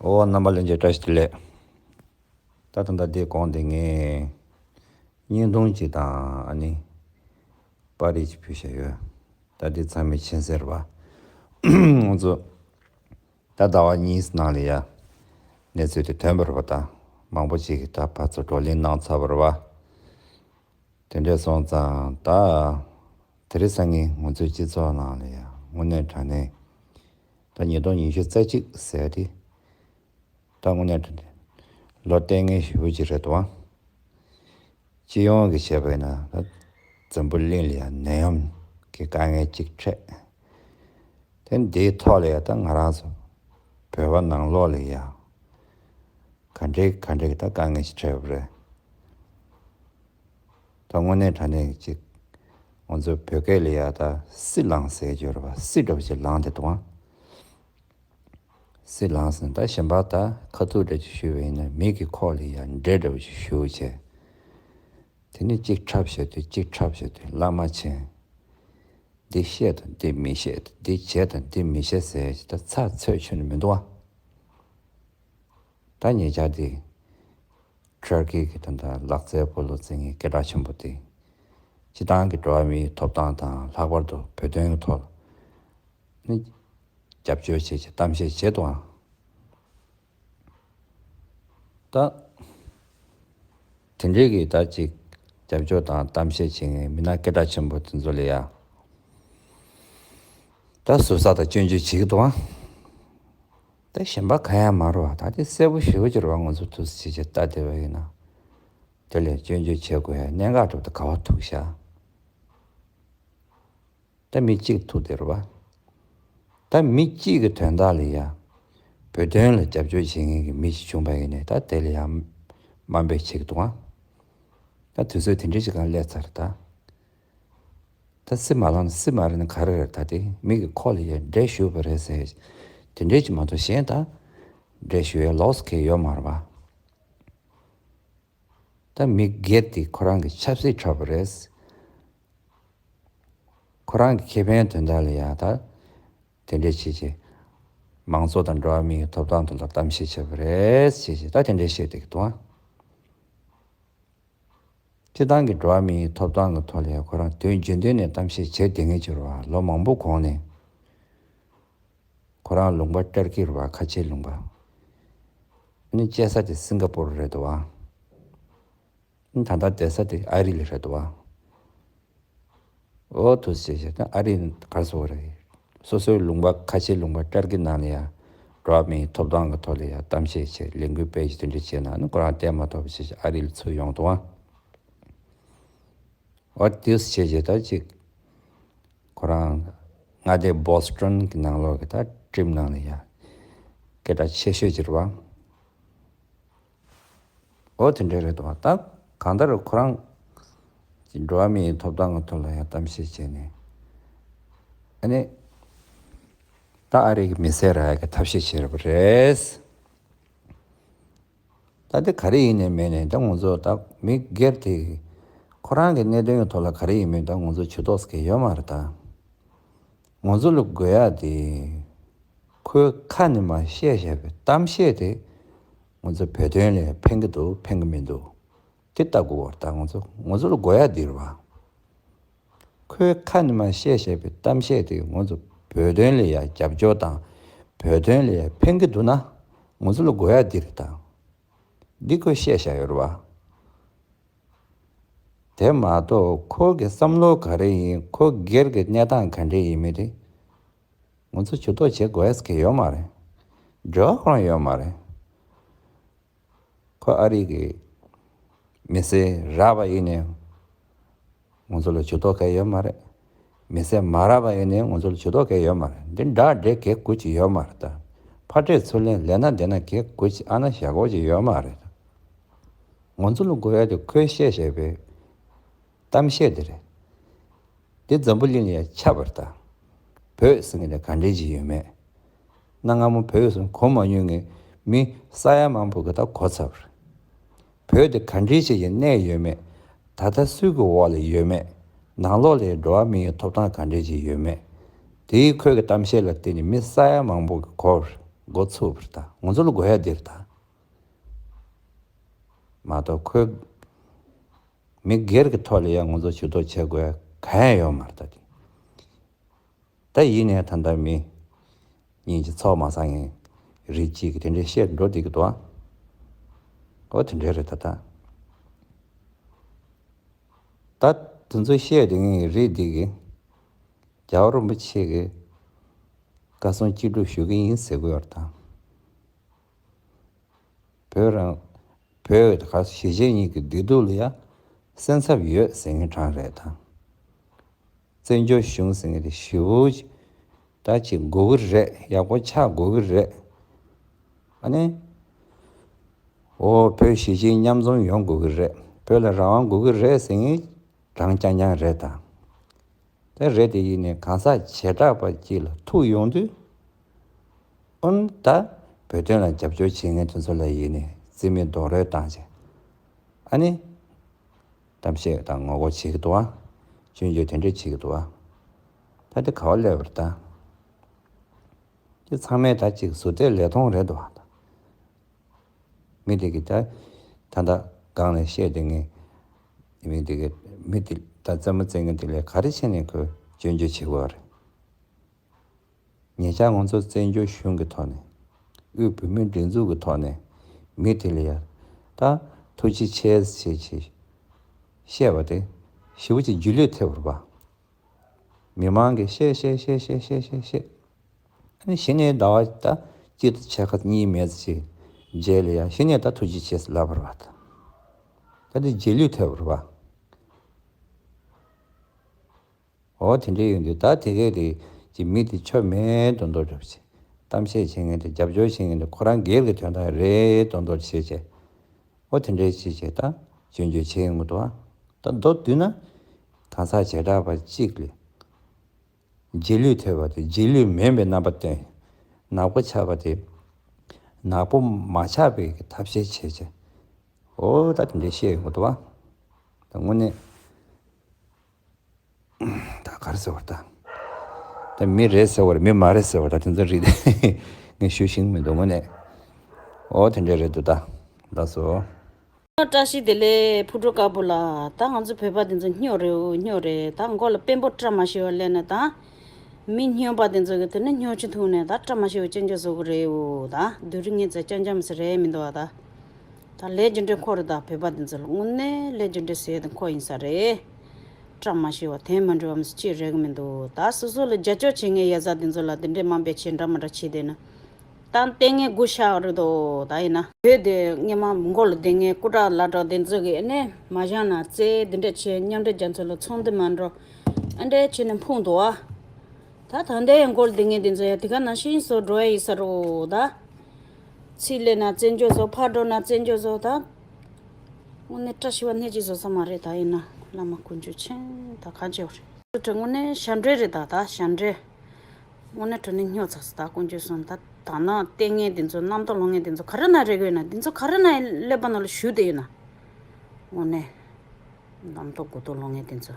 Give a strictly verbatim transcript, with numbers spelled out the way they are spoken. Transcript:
ཨོ། རྣམ་པ་ལྷན་རྒྱས་བཀྲ་ཤིས་བདེ་ལེགས། ད་ད་ལྟ་འདི་གོང་དེ་ངས་བརྙན་ཐུང་ཅིག་དང་ཨ་ནི་པར་རིས་ཅིག་ཕུལ་བཞག་ཡོད། ད་འདི་ཚང་མས་མཁྱེན་གསལ་རེད་པ། ང་ཚོ་ད་ཟླ་བ་གཉིས་ནང་ལ་ཡ་གནས་ཚུལ་དེ་ཐོན་པ་རེད་པ། ད་མང་པོ་ཅིག་གིས་ད་ཕར་ཚུར་བགྲོ་གླེང་གནང་ཚར་བ་རེད་པ། དེ་འདྲ་སོང་ཙང་ད་དེ་རིང་སང་ཉིན་ང་ཚོའི་སྤྱི་ཚོགས་ནང་ལ་ཡ་དངོས་གནས་དྲང་གནས་ད་ཉིས་སྟོང་ཉི་ཤུ་རྩ་གཅིག་ཟེར་ཏེ། ད་དངོས་གནས་དྲང་གནས་ལོ་ལྟས་ངན་ཞེ་པོ་ཅིག་རེད་འདུག་ཨང་། སྤྱི་ཡོངས་ཀྱི་བྱས་པ་ཡིན་ན་ད་འཛམ་བུ་གླིང་ལ་ཡ་ནད་ཡམས་ཀྱི་དཀའ་ངལ་ཅིག་འཕྲད། དེ་འདིའི་ཐོག་ལ་ཡ་ད་ང་རང་ཚོ་བོད་པ་ནང་ལོགས་ལ་ཡ་ག་འདྲའི་ག་འདྲའི་གི་ད་དཀའ་ངལ་ཞིག་འཕྲད་པ་རེད། ད་དངོས་གནས་དྲང་གནས་ཅིག་ང་ཚོ་བོད་སྐད་ལ་ཡ་ད་སྲི་ལངས་ཟེར་གྱི་ཡོད་རེད་པ། སྲི་འདྲ་པོ་ཅིག་ལངས་བསྡད་འདུག་ཨང་། སྲི་ལངས་ཟེར་ད་གཞན་པ་ད་ཁ་ཐུག་འདྲ་ཅིག་ཞུས་པ་ཡིན་ན་མི་གི་ཁོག་ལ་ཡ་འདྲེ་འདྲ་པོ་ཅིག་ཞུགས་བྱས། དེ་ནས་གཅིག་འཁྲབ་བྱེད་དུས་གཅིག་འཁྲབ་བྱེད་དུས་བླ་མ་མཁྱེན། འདི་བཤད་དང་འདི་མི་བཤད། འདི་བྱེད་དང་འདི་མི་བྱེད་ཟེར་ད་ཚགས་ཚུད་ཆུ་ནི་མི་འདུག་ཨ། ད་ཉེ་ཆར་དེ་ཊར་ཀི་གི་ད་ལྟ་ལག་རྩལ་སྤོ་ལོ་རྩེད་མཁན་སྐད་གྲགས་ཆེན་པོ་དེ་སྤྱི་བཏང་གི་འགྲོ་བ་མིའི་ཐོབ་ཐང་དང་ལྷག་པར་དུ་བོད་དོན་གྱི་ཐོག་ནི་རྒྱབ་སྐྱོར་བྱེད་ཅེས་གཏམ་བཤད་བྱེད་དུའང་ད་དེ་འདྲའི་གི་ད་ཅིག་རྒྱབ་སྐྱོར་དང་གཏམ་བཤད་བྱེད་མཁན་མི་སྣ་སྐད་གྲགས་ཆེན་པོ་དེ་ཚོ་ལ་ཡ་ད་ཟུར་ཟ་དང་སྐྱོན་བརྗོད་བྱེད་ཀྱི་འདུག་ཨང་། ད་གཞན་པ་གང་ཡང་མ་རེད་པ། ད་དེ་གསལ་པོ་ཞེ་པོ་ཅིག་རེད་པ། ང་ཚོ་དུས་ཚོད་ཅིག་ལྟ་བསྡད་པ་ཡིན་ན། དེ་ལས་སྐྱོན་བརྗོད་བྱེད་དགོས་ཡ་གནད་འགག་འདྲ་པོ་དེ་ག་པར་ཐུག་ཤག་ད་མི་གཅིག་ཐུག་བསྡད་རེད་པ། ད་མི་གཅིག་གི་དོན་དག་ལ་ཡ་བོད་དོན་ལ་རྒྱབ་སྐྱོར་བྱེད་མཁན་གྱི་མི་ཞིག་བྱུང་པ་ཡིན་ནའི་ད་དེ་ལ་ཡ་དམའ་འབེབས་བྱེད་ཀྱི་འདུག་ཨང་། ད་དུས་ཚོད་དེ་འདྲ་ཞིག་སྒང་སླེབས་ཚར་ད། ད་སྲི་མ་ལངས་ན་སྲི་མ་རེད་ན་ག་རེ་རེད། ད་དེ་མི་གི་ཁོག་ལ་ཡ་འདྲེ་ཞུགས་པ་རེད་ཟེར། དེ་འདྲས་ཅིག་མ་གཏོགས་གཞན་ད་འདྲེ་ཞུགས་ཡ་ལོགས་གང་ཡང་ཡོད་མ་རེད་པ། ད་མི་སྒེར་དེ་ཁོ་རང་གི་ཆབ་སྲིད་འཁྲབ་པ་རེད། ཁོ་རང་གི་ཁེ་ཕན་དོན་དག་ལ་ཡ་ད་དེ་འདྲས་བྱེད་ཅེས། མང་གཙོ་དང་འགྲོ་བ་མིའི་ཐོབ་ཐང་དོན་ལ་གཏམ་བཤད་བྱས་པ་རེད་ཅེས་ཅེས་ད་དེ་འདྲས་བཤད་བསྡད་ཀྱི་འདུག་ཨང་། སྤྱིར་བཏང་གི་འགྲོ་བ་མིའི་ཐོབ་ཐང་གི་ཐོག་ལ་ཡ་ཁོ་རང་དོན་རྒྱུན་ལྡན་ནས་གཏམ་བཤད་བྱས་བསྡད་མཁན་ཅིག་རེད་པ། ལོ་མང་པོ་གོང་ནས། ཁོ་རང་ལུང་པ་ཊར་ཀི་རེད་པ། ཁ་ཆེའི་ལུང་པ། ཨ་ནི་སྐྱེས་ས་དེ་སིང་ག་པོར་རེད་འདུག་པ། ཨ་ནི་ད་ལྟ་བསྡད་ས་དེ་ཨ་རི་ལ་རེད་འདུག་པ། འོ་དུས་ཚོད་བྱས་ན་ཨ་རི་ག་རེ་ཟེར་དགོས་རེད། སོ་སོའི་ལུང་པ་ཁ་ཆེའི་ལུང་པ་ཊར་ཀི་ནང་ལ་ཡ་འགྲོ་བ་མིའི་ཐོབ་ཐང་གི་ཐོག་ལ་ཡ་གཏམ་བཤད་བྱས། ལས་འགུལ་སྤེལ་བྱས། དེ་འདྲ་བྱས་ན་ཨ་ནི་ཁོ་རང་བསྟན་མ་ཐོག་པ་བྱས་བྱས་ཨ་རི་ལ་ཚུར་ཡོང་འདུག་པ། འོ་དེ་བྱས་བྱས་ད་ཅིག་ཁོ་རང་མངའ་སྡེ་བྷོ་སི་ཊོན་གྱི་ནང་ལོགས་ཀྱི་ད་ཊིམ་ནང་ལ་ཡ་སྐད་གྲགས་ཆེ་ཤོས་ཅིག་རེད་པ། འོ་དེ་འདྲ་རེད་འདུག་པ། ད་གང་ལྟར་ཁོ་རང་གི་འགྲོ་བ་མིའི་ཐོབ་ཐང་གི་ཐོག་ལ་ཡ་གཏམ་བཤད་བྱས་ནས། ཨ་ནི་ད་ཨ་རི་གི་མི་སེར་རག་ཡ་གི་ཐབས་ཤེས་བྱས་པ་རེད། ད་དེ་ག་རེ་ཡིན་ནའི་མིན་ནའི་ད་ང་ཚོ་ད་མི་སྒེར་དེ་ཁོ་རང་གི་གནད་དོན་གྱི་ཐོག་ལ་ག་རེ་ཡིན་མིན་ད་ང་ཚོ་ཇུས་གཏོགས་ཟེར་མཁན་ཡོད་མ་རེད་ད། ང་ཚོ་ལ་དགོས་ཡ་དེ་ཁོའི་ཁ་ནས་མར་བཤད་བཞག་པའི་གཏམ་བཤད་དེ་ང་ཚོ་བོད་དོན་ལ་ཕན་གྱི་འདུག་ཕན་གྱི་མི་འདུག་དེ་ལྟ་དགོས་པ་རེད་ད། ང་ཚོ་ང་ཚོ་ལ་དགོས་ཡ་འདི་རེད་པ། ཁོའི་ཁ་ནས་མར་བཤད་བཞག་པའི་གཏམ་བཤད་དེ་ང་ཚོ་བོད་དོན་ལ་ཡ་རྒྱབ་སྐྱོར་དང་བོད་དོན་ལ་ཡ་ཕན་གྱི་འདུག་ན་ང་ཚོ་ལ་དགོས་ཡ་འདི་རེད་ད། འདི་ཁོས་བཤད་བཞག་ཡོད་རེད་པ། དེ་མ་གཏོགས་ཁོ་གི་བསམ་བློ་ག་རེ་ཡིན། ཁོ་སྒེར་གྱི་གནས་སྟངས་ག་འདྲ་ཡིན་མིན་དེ་ང་ཚོ་ཇུས་གཏོགས་བྱེད་དགོས་ཡ་ཟེར་མཁན་ཡོད་མ་རེད། འབྲེལ་བ་ཁོ་རང་ཡོད་མ་རེད། ཁོ་ཨ་རི་གི་མི་སེར་རག་པ་ཡིན་ནའི་ང་ཚོ་ལ་ཇུས་གཏོགས་གང་ཡང་ཡོད་མ་རེད། མི་སེར་མ་རག་པ་ཡིན་ནའི་ང་ཚོ་ལ་ཇུས་གཏོགས་གང་ཡང་ཡོད་མ་རེད། འདི་འདྲ་འདྲ་གང་དགོས་ཀྱི་ཡོད་མ་རེད་ད། ཕར་སྤྲད་ཚུར་ལེན་ལས་ན་འདི་ན་གང་དགོས་ཀྱི་ཨ་ན་བཞག་དགོས་ཀྱི་ཡོད་མ་རེད། ང་ཚོ་ལ་དགོས་ཡ་དེ་ཁོས་བཤད་བཞག་པའི་གཏམ་བཤད་དེ་རེད། དེ་འཛམ་བུ་གླིང་ལ་ཡང་ཁྱབ་པ་རེད་ད། བོད་ཟེར་མཁན་དེ་ག་འདྲས་ཅིག་ཡོད་མེད། གནའ་སྔ་མོ་བོད་ཟེར་གོ་མ་མྱོང་མཁན་མི་ས་ཡ་མང་པོ་གིས་ད་གོ་ཚར་བ་རེད། བོད་དེ་ག་འདྲས་ཅིག་གི་གནས་ཡོད་མེད། ད་ལྟ་སུའི་གི་འོག་ལ་ཡོད་མེད། ནང་ལོགས་ལ་འགྲོ་བ་མིའི་ཐོབ་ཐང་ག་འདྲས་ཅིག་ཡོད་མེད། དེའི་ཁོའི་གི་གཏམ་བཤད་ལ་བརྟེན་ནས་མི་ས་ཡ་མང་པོ་གིས་གོ་བ་རེད། འགོ་ཚུགས་པ་རེད་ད། ང་ཚོ་ལ་དགོས་ཡ་འདི་རེད་ད། མ་གཏོགས་ཁོས་མི་སྒེར་གྱི་ཐོག་ལ་ཡང་ང་ཚོ་ཇུས་གཏོགས་བྱེད་དགོས་ཡ་གང་ཡང་ཡོད་མ་རེད་ད། དེ་ད་ཡིན་ནའི་ད་ལྟ་མི་གཉིས་ཀྱི་ཚོགས་མ་བསགས་མཁན་རིགས་གཅིག་གིས་དེ་འདྲའི་བཤད་འགྲོ་བསྡད་ཀྱི་འདུག་ཨ། ཨོ་དེ་འདྲའི་རེད་ད་ད། ད་དེ་ཚོ་བཤད་དེ་ངས་རིགས་འདི་གི་རྒྱལ་བ་རིན་པོ་ཆེ་གི་བཀའ་གསུང་ཅི་སྒྲུབ་ཞུ་གི་ཡིན་ཟེར་གི་ཡོད་རེད་ད། བོད་རང་བོད་ག་གཞིས་བྱེས་གཉིས་ཀྱི་བདེ་སྡུག་ལ་ཡ་སེམས་འཚབ་ཡོད་ཟེར་མཁན་གྲངས་རེད་ད། བཙན་བྱོལ་གཞུང་ཟེར་མཁན་དེ་ཞེ་པོ་ཅིག་ད་ཅིག་དགོས་ཀྱི་རེད། ཡག་པོ་ཆགས་དགོས་ཀྱི་རེད། ཨ་ནི། འོ་བོད་གཞིས་བྱེས་མཉམ་འཛོམས་ཡོང་དགོས་ཀྱི་རེད། བོད་ལ་རང་དབང་དགོས་ཀྱི་རེད་ཟེར་མཁན་གྲངས་རྐྱང་རྐྱང་རེད་ད། དེ་རེད་དེ་ཡིན་ནའི་གང་ཟག་བྱེ་བྲག་པ་གཅིག་ལ་ཐུག་ཡོང་དུས། ཨོན་ད་བོད་དོན་ལ་རྒྱབ་སྐྱོར་བྱེད་མཁན་དེ་ཚོ་ལ་ཡིན་ནའི་རྩིས་མེད་རྡོག་རོལ་བཏང་བྱས། ཨ་ནི། གཏམ་བཤད་དང་ངོ་རྒོལ་བྱེད་ཀྱི་འདུག་ཨ། སྐྱོན་བརྗོད་དེ་འདྲས་བྱེད་ཀྱི་འདུག་ཨ། ད་དེ་ག་བ་སླེབས་པ་རེད་ད། དེ་ཚང་མས་ད་ཅིག་ཟུར་བལྟས་ལས་མཐོང་རེད་འདུག་ཨ། མི་དེ་གིས་ད་ད་ལྟ་སྒང་ནས་བཤད་དེ་ངས། མི་དེ་གིས་མི་དེ་ད་རྩེད་མོ་རྩེ་མཁན་དེ་ལས་ག་རེ་བྱས་ནས་ཁོས་སྐྱོན་བརྗོད་བྱེད་དགོས་པ་རེད། ཉེ་ཆར་ང་ཚོ་བཙན་བྱོལ་གཞུང་གི་ཐོག་ནས། དབུས་བོད་མིའི་སྒྲིག་འཛུགས་ཀྱི་ཐོག་ནས་མི་དེ་ལ་ཡ་ད་ཐུགས་རྗེ་ཆེ་ཞེས་ཞེས་བཤད་པ་དེ་ཞེ་པོ་ཅིག་རྗེས་ལུས་ཐེབས་པ་རེད་པ། མི་མང་གིས་བཤད་བཤད་བཤད་བཤད་བཤད་བཤད། ཨ་ནི་གཞི་ནས་ཟླ་བ་ད་གཅིག་དང་ཕྱེད་ཀ་གཉིས་མེད་ཙམ་ཞིག་རྗེས་ལ་ཡ་གཞི་ནས་ད་ཐུགས་རྗེ་ཆེ་ལབ་པ་རེད་པ། ད་དེ་རྗེས་ལུས་ཐེབས་པ་རེད་པ། འོ་དེ་འདྲ་ཡོང་དུས་ད་དེ་གས་དེ་ཀྱི་མི་དེ་ཆོ་མེད་མདོག་མདོག་འདྲ་པོ་བྱས། གཏམ་བཤད་བྱེད་མཁན་དེ་རྒྱབ་སྐྱོར་བྱེད་མཁན་དེ་ཁོ་རང་སྒེར་གྱི་དོན་དག་རེད་མདོག་མདོག་བྱས་བྱས། འོ་དེ་འདྲ་བྱས་བྱས་ད་སྐྱོན་བརྗོད་བྱེད་ཡོང་གི་འདུག་ཨ། ད་མདོར་བསྡུས་ན་གང་ཟག་བྱེ་བྲག་པ་གཅིག་ལ་རྗེས་ལུས་ཐེབས་པ་དེ་རྗེས་ལུས་མིན་པའི་རྣམ་པ་སྟོན། ནག་པོ་ཆགས་པ་དེ་ནག་པོ་མ་ཆགས་པའི་གི་ཐབས་ཤེས་བྱས་བྱས། འོ་ད་དེ་འདྲ་བཤད་ཡོང་གི་འདུག་ཨ། ད་དངོས་གནས། ད་ག་རེ་ཟེར་བ་ད། ད་མི་རེད་ཟེར་བ་རེད། མི་མ་རེད་ཟེར་བ་ད་དེ་ཚོ་རིགས་ངས་ཞུ་ཤེས་མི་འདུག་དངོས་གནས། ཨོ་དེ་འདྲ་རེད་འདུག་ད། ལགས་སོ། བཀྲ་ཤིས་བདེ་ལེགས་ཕུ་དཀྲུག་དཀར་པོ་ལགས། ད་ང་ཚོ་བོད་པ་དེ་ཚོ་སྨྱོ་རེད་འོ། སྨྱོ་རེད། ད་མགོ་ལ་དཔོན་པོ་བཀྲ་མ་ཤིས་པ་སླེབས་ནས་ད། མི་སྨྱོན་པ་དེ་ཚོ་གི་དེ་ནས་སྨྱོ་ཆུ་འཐུང་ནས་ད་བཀྲ་མ་ཤིས་པ་སྐྱོན་བརྗོད་བཟོ་གི་རེད་འོ། ད་བདུད་རིགས་ངན་ཚོ་སྐྱོན་ཅམ་སི་རེད་མི་འདུག་བ་ད། ད་ལས་རྒྱུ་འབྲས་ཁོ་རེད་ད། བོད་པ་འདི་ཚོ་ལ་དངོས་གནས་ལས་རྒྱུ་འབྲས་ཟེར་དེ་ཁོ་ཡིན་ས་རེད། བཀྲ་མ་ཤིས་པ་དེ་མ་འགྲོ་བ་མི་ཅི་རེད་གི་མི་འདུག་ད་སོ་སོ་ལ་རྒྱབ་སྐྱོར་བྱེད་མཁན་ཡ་ས་འདི་ཚོ་ལ་འདི་འདྲའི་དམའ་འབེབས་བྱེད་འདྲ་མ་འདྲ་བྱེད་བསྡད་ན། ད་ལྟ་ངས་སྒུག་བཞག་རེད་དོ། ད་ཡིན་ན་བོད་དེ་སྔོན་མ་མགོ་ལ་བསྡད་མཁན་སྐུ་དྲག་ལ་དྲག་འདི་ཚོ་གི་ཨ་ནི་མ་བཞག་ན་རྩེ་འདི་འདྲ་བྱེད། མཉམ་འབྲེལ་རྒྱལ་ཚོགས་ལ་ཚོགས་འདུ་མ་འགྲོ། ཨ་འདྲ་བྱས་ནས་འཕུང་འདུག་ཨ། ད་ད་ལྟའི་མགོ་ལ་བསྡད་མཁན་འདི་ཚོ་ཡ་དེ་ག་ནང་བཞིན་བཟོ་འགྲོ་ཡ་ཡིན་ས་རེད་ད། ཚིག་ལས་ན་བཙན་བྱོལ་བཟོ། ཕར་འགྲོ་ན་བཙན་བྱོལ་བཟོ་ད། དངོས་གནས་བཀྲ་ཤིས་པ་སྣེ་གཅིག་བཟོ་ས་མ་རེད། ད་ཡིན་ན་བླ་མ་དཀོན་མཆོག་མཁྱེན། ད་གང་བྱེད་རེད། དངོས་གནས་ཞབས་འདྲེན་རེད་ད། ད་ཞབས་འདྲེན། དངོས་གནས་དྲང་གནས་སྨྱོ་ཚར་སོང་ད་དཀོན་མཆོག་གསུམ། ད་ད་ནང་བལྟས་མཁན་འདི་ཚོ་རྣམ་རྟོག་ལངས་མཁན་འདི་ཚོ་ག་རེ་ན་རེད་གི་ཡོད་ན། འདི་ཚོ་ག་རེ་ན་ཀླད་པ་ནང་ལ་ཞུགས་བསྡད་ཡོད་ན། དངོས་གནས། རྣམ་རྟོག་མགོ་ཐོག་ལངས་མཁན་འདི་ཚོ།